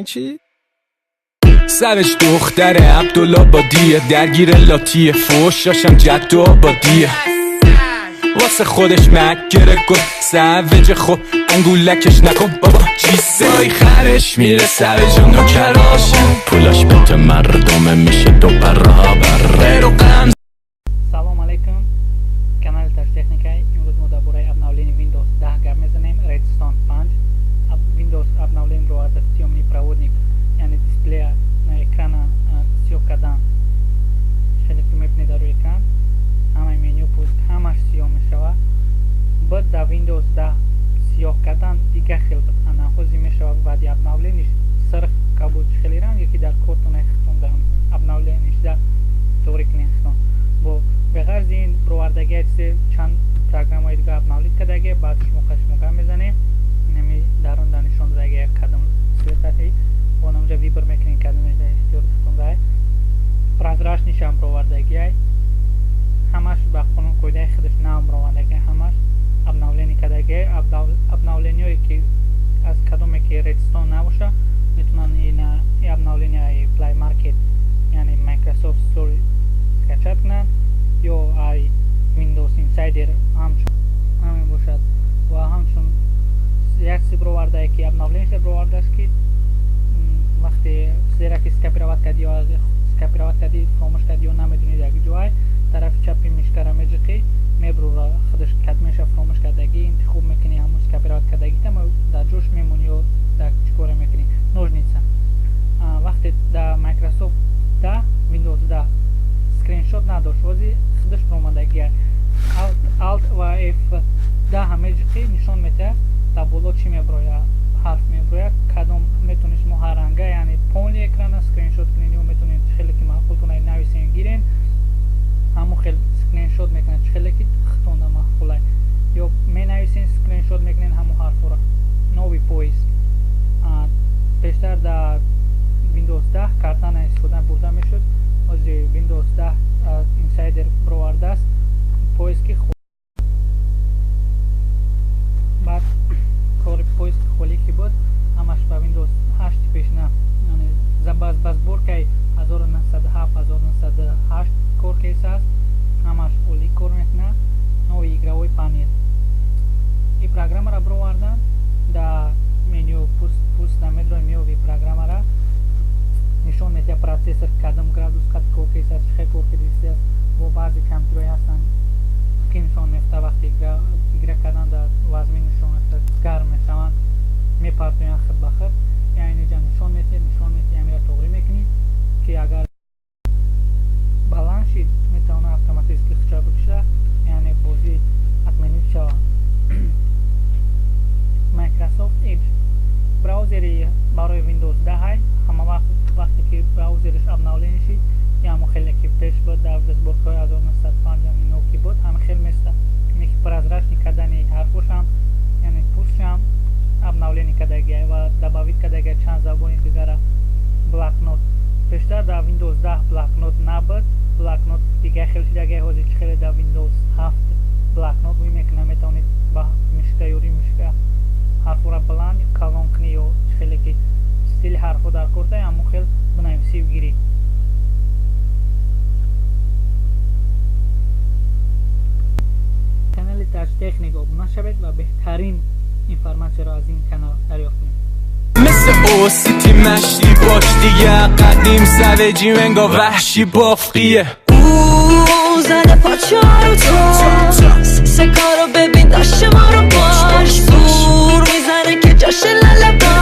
چی؟ سرش دختره عبدالله بادیه، درگیر لاتیه، فوشاشم جد و آبادیه، واسه خودش مکره گفت سوج، خب انگولکش نکن بابا چیزای خرش میره سر جون و کراش، پولاش بته مردم میشه دو برابر. Салом алейкум, канали Таҷтехника. Имрӯз мо дар бораи обновление Windows 10 гап мезанем. Redstone 5 Windows обновление ро аз съёмный проводник, яъне дисплея на экрана сиёҳ кардан. Хеле ки мебинед, дар рӯи экран ҳамаи меню, пуст, ҳамаш сиёҳ мешавад. Буд дар Windows 10 сиёҳ кардан дигар хел буд, ана ҳозир мешавад баъди обновление ш сирх, кабуд, хеле ранге ки дар кортонаи хитон дар обновление шда тоғри кунед хитон. Бо беғарзи ин бировардагия чизе чанд программаи дига обновить кардагия, баъд шумо қашмо гап мезанем. Инами дар он дар нишон додагия кадом цвет ати он онҷа выбор мекунед, кадомеш дар ихтиёри худтон дай. Прозрачный шам бировардагиай, ҳамаш ба қонун қоидаи худаш нав бировардагиай, ҳамаш обновление кардагиай. Обновление ҳое ки аз кадоме ки Redstone набоша, метавонанд ина обновление Play Market, яъне Microsoft Store скачать кунанд ё ай Windows Insider ҳамчун ҳамин бошад. Ва ҳамчун як чизе бировардае ки обновление бировардааст, ки вақте чизеро ки скопировать кардӣ ё скопировать кардӣ, фаромӯш кардӣ ё намедонӣ як ҷой, тарафи чапи мышка ра меҷиқӣ, мебурора худаш кадмеша фаромӯш кардагӣ, интихоб мекунӣ ҳамун скопировать кардагита, дар ҷош мемонӣ ё дар чӣ коре мекунӣ. Ножница вақте дар Microsoft 10 Windows 10 скриншот надошт, ҳозир худаш баромадагия. Alt ва F10 меҷиқӣ, нишон медиҳад дар боло чӣ мебирояд, ҳарф мебирояд кадом. Метавонед шумо ҳар ранга, яъне полный экрана скриншот кунед ё метавонед хеле ки маъқултон нависен, гирен, ҳамон хел скриншот мекунад, хеле ки хитонда маъқулай, ё менависен, скриншот мекунед ҳамон ҳарфҳоро. Новый поиск. Пештар дар Windows 10 Cortana истифода бурда мешуд, ҳозир Windows 10 Insider бировардааст поиск и. Баъд кори поиск холӣ ки буд, ҳамаш ба Windows 8 пешина, яъне ба сборка и 1907 1908 кор кесааст, ҳамаш олӣ кор мекунад. Новый игровой панел. И программаро бировардан дар меню пуст намедрои, меоби программара нишон медиҳад процессор кадом градус қад кор кесааст, чӣ хел кор кардааст. Бо баъзе компютерҳое ҳастанд ки нишон меафтад, вақте игра кардан дар вазмин нишон меафтад, гарм мешаванд, мепартоянд худ ба худ. Яъне инҷа нишон медиҳад, нишон медиҳад, амира тоғрӣ мекунӣ ки агар баланд шид, метавонад автоматически худша бикушад, яъне бозӣ отменить шавад. Microsoft Edge браузери барои Windows 10. Ҳама вақт вақте ки браузериш обновление шид, ҳамон хеле ки пеш буд дар сборка ҳои 1905 ино ки буд, ҳама хел места. Ине ки прозрачный кардани ҳарфошам, яъне пустшам обновление кардагия ва добавить кардагия чанд забони дигара. Блокнот. Пештар дар Windows 10 блокнот набуд, блокнот дигар хел шидагия. Ҳозир чӣ хеле дар Windows 7 блокнот рӯй мекунад, метавонед ба мышка, ёри мышка ҳарфҳоро баланд калон кунӣ ё чӣ хеле ки стили ҳарфҳо дар корта, ҳамон хел бинависӣ, гирӣ. Канали Таҷтехник обуна шавед ва беҳтарин информатсияро аз ин канал дарёфт кунед. مثل اوسیتی مشتی باش دیگه، قدیم سوجیم انگا وحشی بافقیه. او زده پاچه رو تو سکارو ببین، داشت ما رو باش زور میزنه که جاش لاله باش.